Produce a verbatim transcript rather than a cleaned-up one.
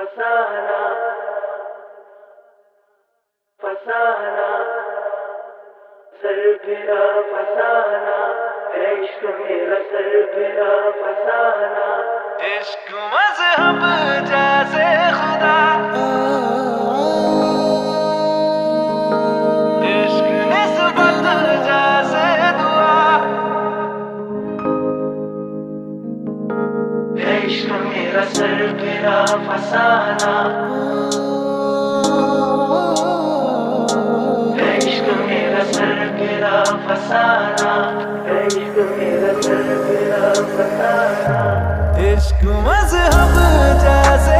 फसाना, फसाना, सर फिरा फसाना, इश्क मेरा सर फिरा फसाना। इश्क मजहब जैसे खुदा, इश्क निस्बत जैसे दुआ। इश्क मेरा सर फिरा फसाना, इश्क मेरा सर फिरा फसाना, इश्क मेरा सर फिरा फसाना। इश्क मजहब जैसे